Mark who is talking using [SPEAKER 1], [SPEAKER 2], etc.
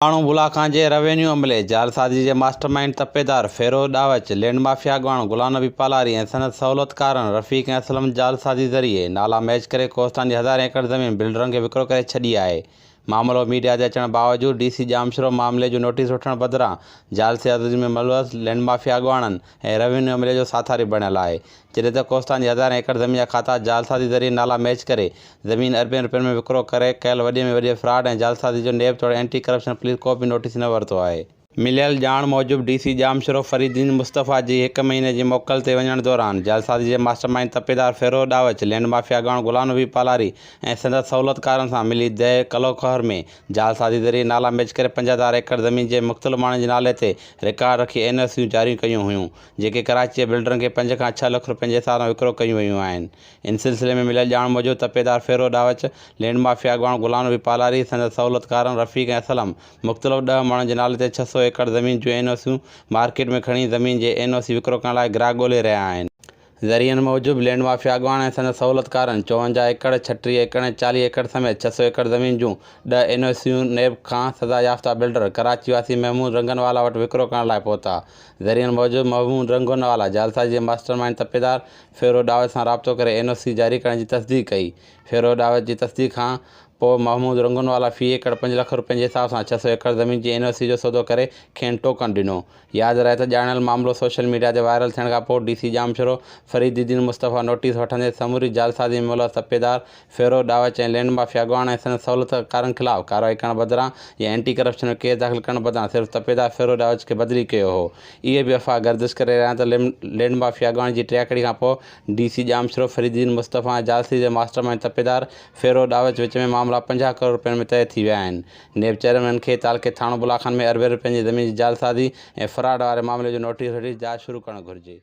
[SPEAKER 1] ٿاڻو بولاخان جي روينيو عملي جعلسازي جي ماسٽر مائينڊ تپيدار فيروز ڏاوچ، لينڊ مافيا اڳواڻ غلام نبي پالاري ۽ سندس سهولتڪارن رفيق ۽ اسلم جعلسازي ذريعي نالا ميچ ڪري ڪوهستان جي هزارين ايڪڙ زمين بلڊرن کي وڪرو ڪري ڇڏي آهي. معاملو ميڊيا تي اچڻ باوجود ڊي سي ڄامشورو معاملي جو نوٽيس وٺڻ بدران جعلسازي ۾ ملوث لينڊ مافيا اڳواڻن ۽ روينيو عملي جو ساٿاري بڻيل آهي. جڏهن ته ڪوهستان جي هزارين ايڪڙ زمين جا کاتا جعلسازي ذريعي نالا ميچ ڪري زمين اربين رپين ۾ وڪرو ڪري ڪيل وڏي ۾ وڏي فراڊ ۽ جعلسازي جو نيب توڙي اينٽي ڪرپشن پوليس ڪو به نوٽيس نه ورتو آهي. مليل ڄاڻ موجب ڊي سي ڄامشورو فريدين مصطفيٰ جي هڪ مهيني جي موڪل تي وڃڻ دوران جعلسازي جي ماسٽر مائينڊ تپيدار فيروز ڏاوچ، لينڊ مافيا اڳواڻ غلام نبي پالاري ۽ سندس سهولتڪارن سان ملي ديهه ڪلوکهر ۾ جعلسازي ذريعي نالا ميچ ڪري 5000 ايڪڙ زمين جي مختلف ماڻهن جي نالي تي رڪارڊ رکي اين او سيون جاريون ڪيون هيون. جيڪي ڪراچي جي بلڊرن کي پنج کان ڇهه لک رپين جي حساب سان وڪرو ڪيون ويون آهن. ان سلسلي ۾ مليل ڄاڻ موجب تپيدار فيروز ڏاوچ، لينڊ مافيا اڳواڻ غلام نبي پالاري، سندس سهولتڪارن رفيق ۽ اسلم مختلف ڏهه ماڻهن جي نالي تي 600 ايڪڙ زمين جون اين او سيون مارڪيٽ ۾ کڻي زمين جي اين او سي وڪرو ڪرڻ لاء گراهڪ ڳولي رهيا آهن. ذريعن موجب لينڊ مافيا اڳواڻ ۽ سندس سهولتڪارن 54 ايڪڙ، 36 ايڪڙ ۽ 40 ايڪڙ سميت 600 ايڪڙ زمين جون ڏهه اين او سيون نيب کان سزا يافته بلڊر ڪراچي واسي محمود رنگنوالا وٽ وڪرو ڪرڻ لاء پهتا. ذريعن موجب محمود رنگنوالا جعلسازي جي ماسٽر مائينڊ تپيدار فيروز ڏاوت سان رابطو ڪري اين او سي جاري ڪرڻ جي تصديق ڪئي. فيروز ڏاوت جي تصديق کان پوء محمود رنگنوالا في ايڪڙ پنج لک روپين جي حساب سان 600 ايڪڙ زمين جي اين او سي جو سودو ڪري کين ٽوڪن ڏنو. ياد رهي ته ڄاڻايل معاملو سوشل ميڊيا تي وائرل ٿيڻ کان پوء D C Jamshoro Farid Uddin Mustafa notice وٺندي سموري جعلسازي ۾ ملوث تپيدار فيروز ڏاوچ ۽ لينڊ مافيا اڳواڻ ۽ سندس سهولتڪارن خلاف ڪارروائي ڪرڻ بدران يا اينٽي ڪرپشن ۾ ڪيس داخل ڪرڻ بدران صرف تپيدار فيروز ڏاوچ کي بدلي ڪيو هو. اهي به افواهه گردش ڪري رهيا آهن ته لينڊ مافيا اڳواڻ جي ٽياڪڙي کان پوء ڊي سي ڄامشورو فريد الدين مصطفيٰ ۽ جعلسازي جي ماسٽر مائينڊ تپيدار فيروز ڏاوچ وچ ۾ معاملا 50 ڪروڙ رپين ۾ طئي ٿي ويا آهن. نيب چيئرمين کي تعلقي ٿاڻو بلاخان ۾ اربين رپين جي زمين جي جعلسازي ۽ فراڊ واري معاملي جو نوٽيس وٺي جاچ شروع ڪرڻ گهرجي.